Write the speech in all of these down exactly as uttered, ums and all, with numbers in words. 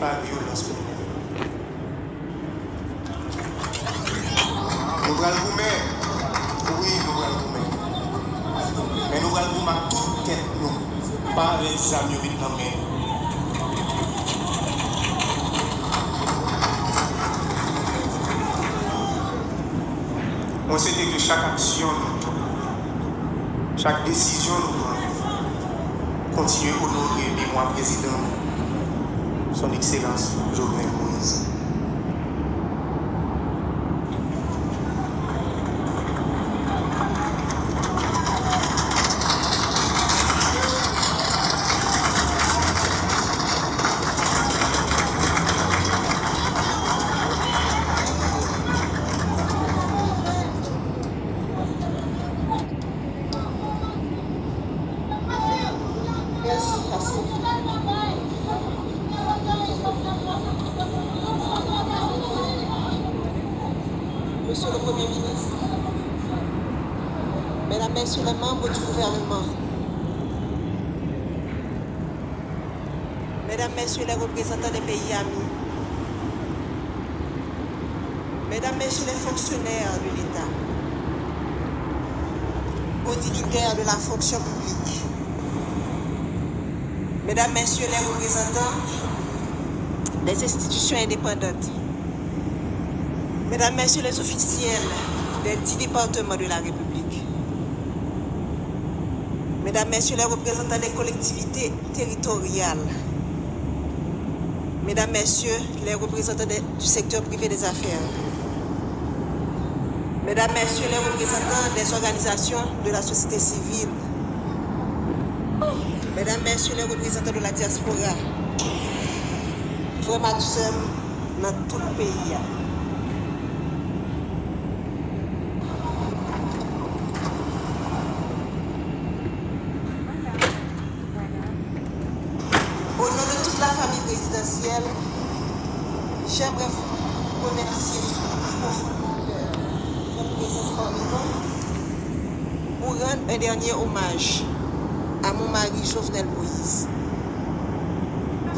Ak vyolans pou nou. Nou pral goumen. Wi, nou pral goumen. Men nou pral goumen ak tout tèt nou. Pa avèk zam yo met nan men nou. Mwen swete ke chak aksyon nou, chak desizyon nou pran, kontinye onore memwa prezidan nou, Son Ekselans Jovenel Moïse. Monsieur le Premier ministre, Mesdames, Messieurs les membres du gouvernement, Mesdames, Messieurs les représentants des pays amis, Mesdames, Messieurs les fonctionnaires de l'État, hauts dignitaires de la fonction publique, Mesdames, Messieurs les représentants des institutions indépendantes, Mesdames, Messieurs les officiels des dix départements de la République, Mesdames, Messieurs les représentants des collectivités territoriales, Mesdames, Messieurs les représentants des- du secteur privé des affaires, Mesdames, Messieurs les représentants des organisations de la société civile, Mesdames, Messieurs les représentants de la diaspora, frè m ak sè m nan tout peyi a. Au nom de toute la famille présidentielle, j'aimerais vous remercier du plus profond de mon cœur de votre présence parmi nous pour rendre un dernier hommage à mon mari Jovenel Moïse.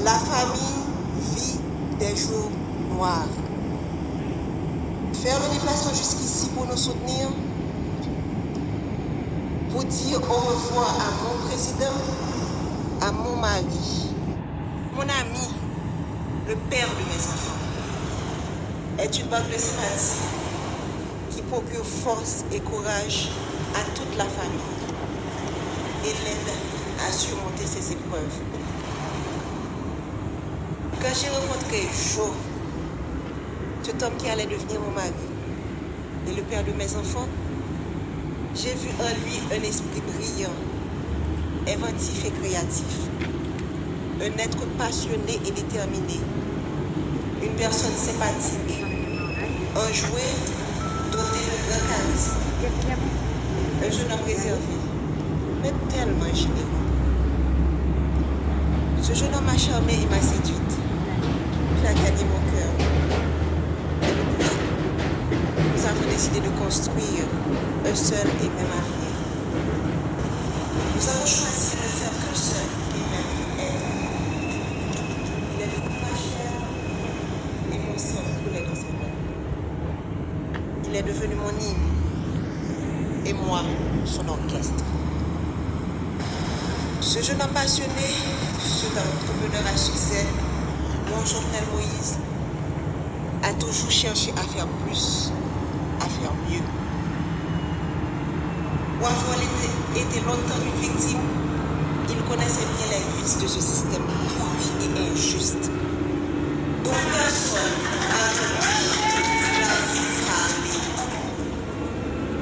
La famille vit des jours noirs. Faire le déplacement jusqu'ici pour nous soutenir, pour dire au revoir à mon président, à mon mari, mon ami, le père de mes enfants, est une marque de sympathie qui procure force et courage à toute la famille et l'aide à surmonter ces épreuves. Quand j'ai rencontré Jo, cet homme qui allait devenir mon mari et le père de mes enfants, j'ai vu en lui un esprit brillant, inventif et créatif, un être passionné et déterminé, une personne sympathique, enjouée, doté d'un grand charisme, un jeune homme réservé, mais tellement généreux. Ce jeune homme m'a charmée et m'a séduite. Il a gagné mon cœur. Et depuis, nous avons décidé de construire un seul et même avenir. Nous avons choisi de ne faire qu'un seul et même être. Il est devenu ma chair et mon sang coulait dans ses veines. Il est devenu mon hymne et moi son orchestre. Ce jeune homme passionné, cet entrepreneur à succès, mon Jovenel Moïse, a toujours cherché à faire plus, à faire mieux. Pour avoir été, été longtemps une victime, il connaissait bien les vices de ce système pourri et injuste, dont personne avant lui n'a voulu parler.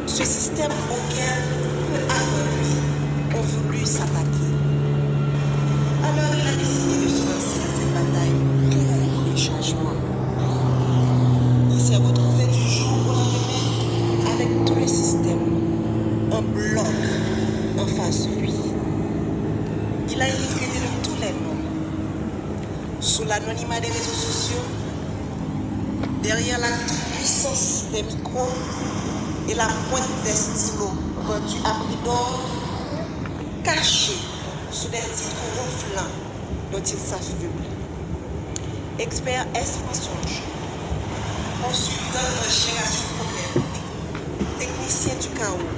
Ce système auquel peu avant lui ont voulu s'attaquer. Alors il a décidé de se lancer dans cette bataille pour le changement. Il s'est retrouvé du jour au lendemain avec tout le système en bloc en face de lui. Il a été traité de tous les noms. Sous l'anonymat des réseaux sociaux, derrière la toute-puissance des micros et la pointe des stylos vendus à prix d'or, caché sous des titres ronflants dont il s'affubule. Expert S Mensonge, consultant en gération de problèmes, technicien du chaos,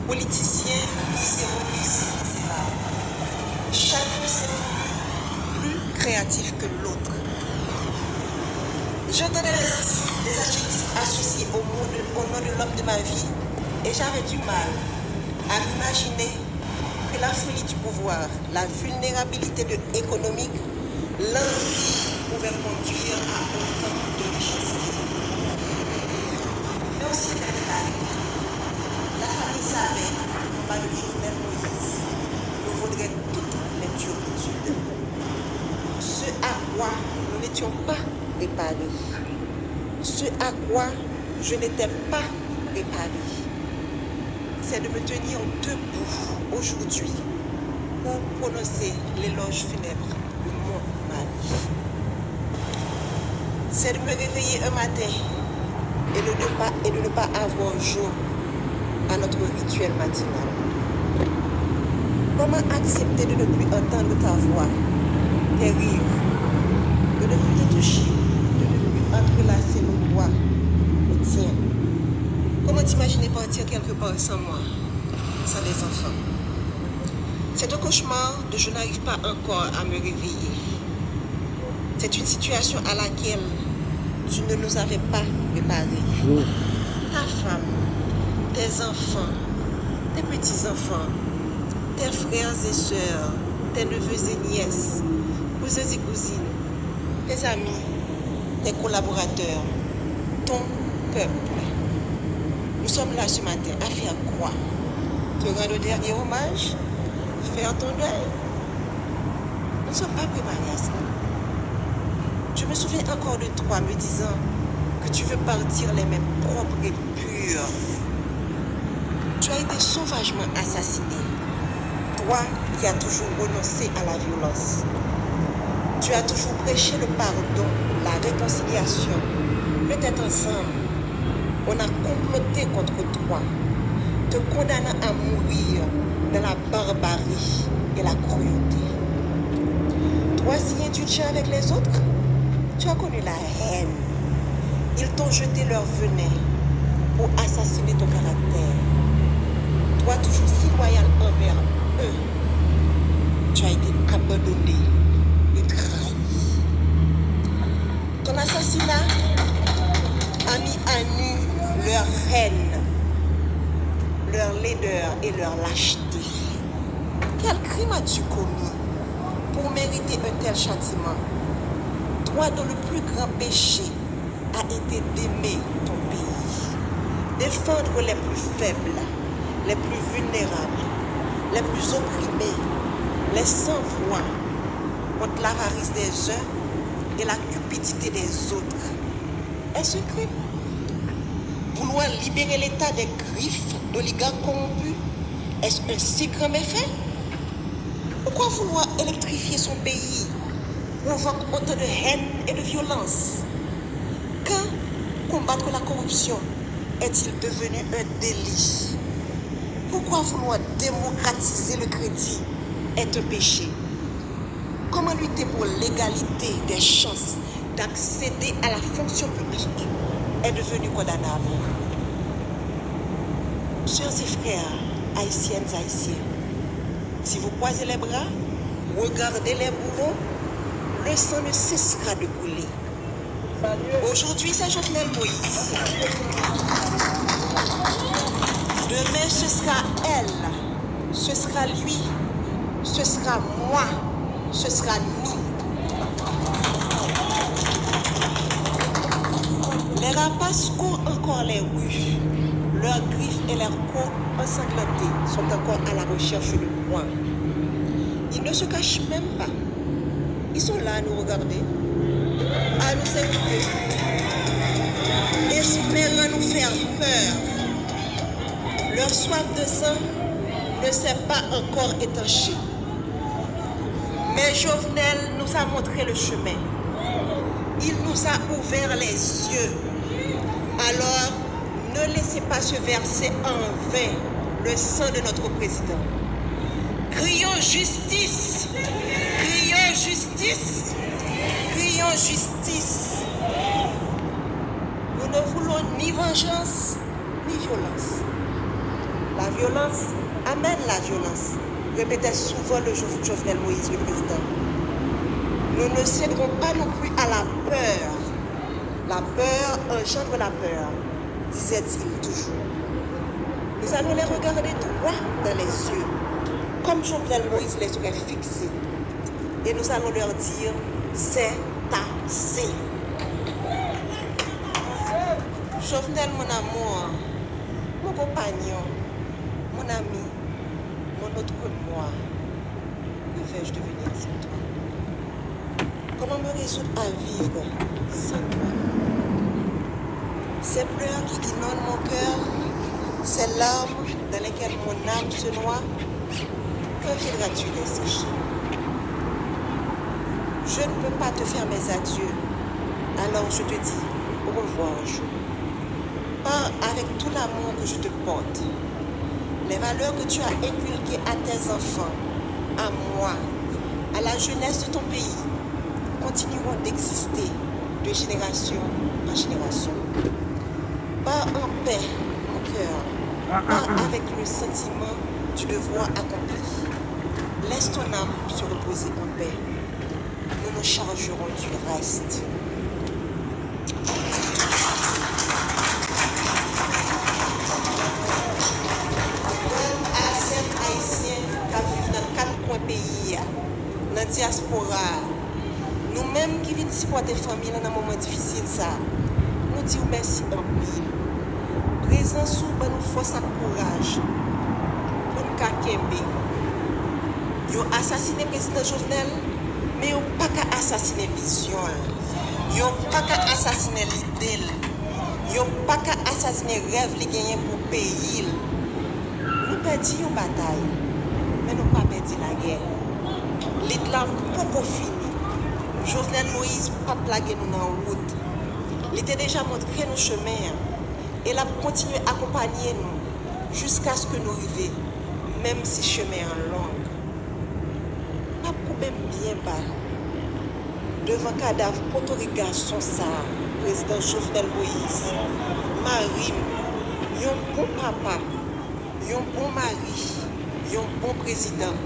politicien misérabiliste, misérable. Chacun s'est voulu plus créatif que l'autre. J'entendais les, les adjectifs associés au, mot de, au nom de l'homme de ma vie et j'avais du mal à m'imaginer que la folie du pouvoir, la vulnérabilité de économique, l'envie pouvaient conduire à autant de méchanceté. Mais aussi, la famille savait qu'en bas de Jovenel Moïse, nous vaudrait toutes les turpitudes. Ce à quoi nous n'étions pas préparés. Ce à quoi je n'étais pas préparée, c'est de me tenir debout aujourd'hui pour prononcer l'éloge funèbre de mon mari. C'est de me réveiller un matin et de ne pas, et de ne pas avoir jour à notre rituel matinal. Comment accepter de ne plus entendre ta voix, tes rires, de ne plus te toucher, de ne plus entrelacer nos doigts au tien? Comment t'imaginer partir quelque part sans moi, sans les enfants? C'est un cauchemar de je n'arrive pas encore à me réveiller. C'est une situation à laquelle tu ne nous avais pas préparés. Ta femme, tes enfants, tes petits-enfants, tes frères et sœurs, tes neveux et nièces, cousins et cousines, tes amis, tes collaborateurs, ton peuple. Nous sommes là ce matin à faire quoi? Te rendre un dernier hommage? Faire ton deuil? Nous ne sommes pas préparés à ça. Je me souviens encore de toi me disant que tu veux partir les mains propres et pures. Tu as été sauvagement assassiné. Toi qui as toujours renoncé à la violence. Tu as toujours prêché le pardon, la réconciliation, le tête ensemble. On a comploté contre toi, te condamnant à mourir dans la barbarie et la cruauté. Toi si indulgent avec les autres, tu as connu la haine. Ils t'ont jeté leur venin pour assassiner ton caractère. Toi toujours si loyal envers eux, tu as été abandonné et trahi. Ton assassinat a mis à nu leur haine, leur laideur et leur lâcheté. Quel crime as-tu commis pour mériter un tel châtiment? Toi dont le plus grand péché a été d'aimer ton pays, défendre les plus faibles, les plus vulnérables, les plus opprimés, les sans voix, contre l'avarice des uns et la cupidité des autres. Est-ce un crime? Vouloir libérer l'État des griffes d'oligarques corrompus, est-ce un si grand méfait? Pourquoi vouloir électrifier son pays, provoque autant de haine et de violence? Quand combattre la corruption est-il devenu un délit? Pourquoi vouloir démocratiser le crédit est un péché? Comment lutter pour l'égalité des chances d'accéder à la fonction publique est devenu condamnable? Sœurs et frères, haïtiennes, haïtiens, si vous croisez les bras, regardez les bourreaux, le sang ne cessera de couler. Aujourd'hui, c'est Jovenel Moïse. Demain, ce sera elle. Ce sera lui. Ce sera moi. Ce sera nous. Les rapaces courent encore les rues. Leurs griffes et leurs crocs ensanglantées sont encore à la recherche de moi. Ils ne se cachent même pas. Ils sont là à nous regarder, à nous écouter, espérant nous faire peur. Leur soif de sang ne s'est pas encore étanchée. Mais Jovenel nous a montré le chemin. Il nous a ouvert les yeux. Alors, ne laissez pas se verser en vain le sang de notre président. Crions justice! Crions justice! Justice. Nous ne voulons ni vengeance, ni violence. La violence amène la violence, répétait souvent le Jo- Jovenel Moïse, le président. Nous ne céderons pas non plus à la peur. La peur engendre la peur, disait-il toujours. Nous allons les regarder droit dans les yeux, comme Jovenel Moïse les aurait fixés. Et nous allons leur dire, c'est assez. Jovenel, mon amour, mon compagnon, mon ami, mon autre moi, que vais-je devenir sans toi? Comment me résoudre à vivre sans toi? Ces pleurs qui inondent mon cœur, ces larmes dans lesquelles mon âme se noie, quand viendras-tu les sécher? Je ne peux pas te faire mes adieux, alors je te dis au revoir, Jo. Pars avec tout l'amour que je te porte. Les valeurs que tu as inculquées à tes enfants, à moi, à la jeunesse de ton pays, continueront d'exister de génération en génération. Pars en paix, mon cœur. Pars avec le sentiment du devoir accompli. Laisse ton âme se reposer en paix. Nous nous chargerons du reste. Frè m ak sè m ayisyen k ap viv nan kat kwen peyi a, nan dyaspora a, nou menm ki vin sipòte fanmi l nan moman difisil sa a, nou di w mèsi anpil. Prezans ou ban nou fòs ak kouraj pou n ka kenbe. Yo asasine Prezidan Jovenel, men yo pa ka asasine vizyon l. Yo pa ka asasine lide l. Yo pa ka asasine rèv li genyen pou peyi l. Nou pèdi yon batay, men nou pa pèdi lagè. Lit la poko fini. Jovenel Moïse p ap lage nou nan wout. Li te deja montre nou chemen an, e l ap kontinye akonpaye nou jiskaske nou rive, menm si chemen an long. M ap koube m byen ba devan kadav potorik gason sa a, Prezidan Jovenel Moïse, mari m, yon bon papa, yon bon mari, yon bon prezidan,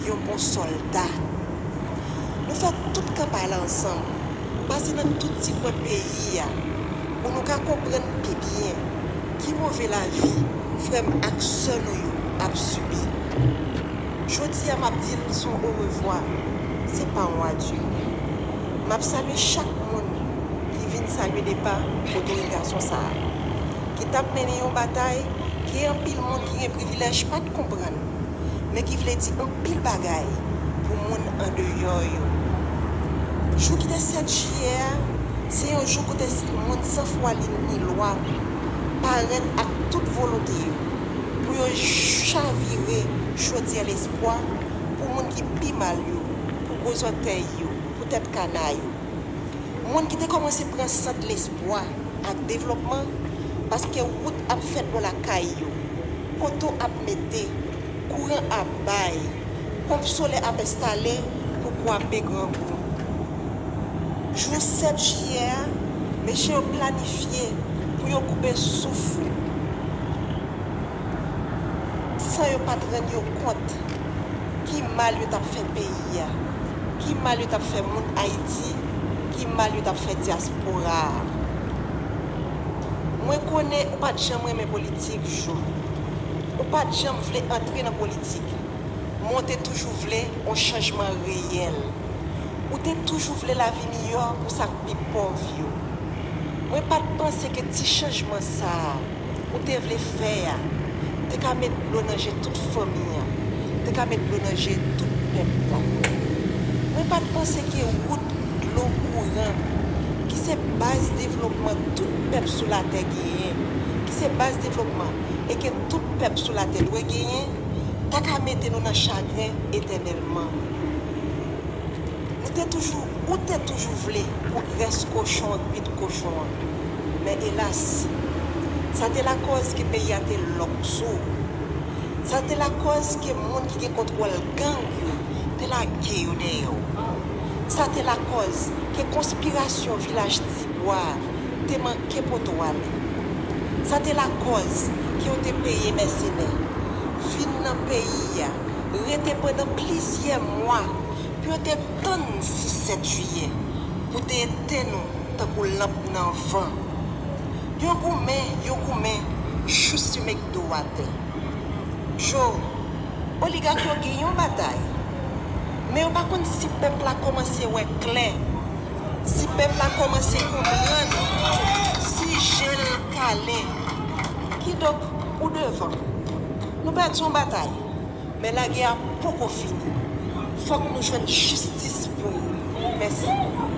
yon bon sòlda. Nou fè tout kanpay la ansanm, pase nan tout ti kwen peyi a, pou nou ka konprann pi byen ki move lavi frè m ak sè nou yo ap sibi. Jodi a, m ap di l s on orevwa, se pa yon adye. M ap salye chak moun ki vin salye depa potorik gason sa a, ki t ap mennen yon batay ke anpil moun ki gen privilèj pa t konprann, men ki vle di anpil bagay pou moun andeyò yo. Jou ki te sèt jiyè a, se yon jou kote moun san fwa ni lwa parèt ak tout volonte yo pou yo chavire chodyè lespwa pou moun ki pi mal yo, pou gwo zòtèy yo, pou tèt kana yo. Moun ki te kòmanse pran sant lespwa ak devlopman, paske wout ap fèt bò lakay yo, poto ap mete, kouran ap bay, ponp solè ap enstale pou kwape grangou. Jou sèt jiyè a, mesye yo planifye pou yo koupe souf ou, san yo pa t rann yo kont ki mal yo t ap fè peyi a, ki mal yo t ap fè moun Ayiti, ki mal yo t ap fè dyaspora a. Mwen konnen ou pa t janm renmen politik, Jo. Ou pa t janm vle antre nan politik, men w te toujou vle yon chanjman reyèl. Ou te toujou vle lavi miyò pou sa k pi pòv yo. Mwen pa t panse ke ti chanjman sa a ou te vle fè a te ka met dlo nan je tout fanmi an, te ka met dlo nan je tout pèp la. Mwen pa t panse ke wout, dlo, kouran, ki se baz devlopman tout pèp sou latè genyen, ki se baz devlopman e ke tout pèp sou latè dwe genyen, ta ka mete nou nan chagren etènèlman. Nou te toujou, ou te toujou vle pou grès kochon an kwit kochon an. Men elas, sa te lakòz ke peyi a te lòk sou ou. Sa te lakòz ke moun ki gen kontwòl gang yo te lage yo dèyè w. Sa te lakòz ke konspirasyon Vilaj Tibwa a te manke pote ale. Sa te lakòz ke yo te peye mèsenè vin nan peyi a, rete pandan plizyè mwa pou yo te tann sis sèt jiyè pou te etenn nou tankou lanp nan van. Yo goumen, yo goumen, jous yo met do atè. Joe, oligak yo gen yon batay, men yo pa konn si pèp la kòmanse wè klè, si pèp la kòmanse konprann, si je l kale. Kidonk, ou devan. Nou pèdi yon batay, men lagè a poko fini. Fòk nou jwenn jistis pou ou. Mèsi.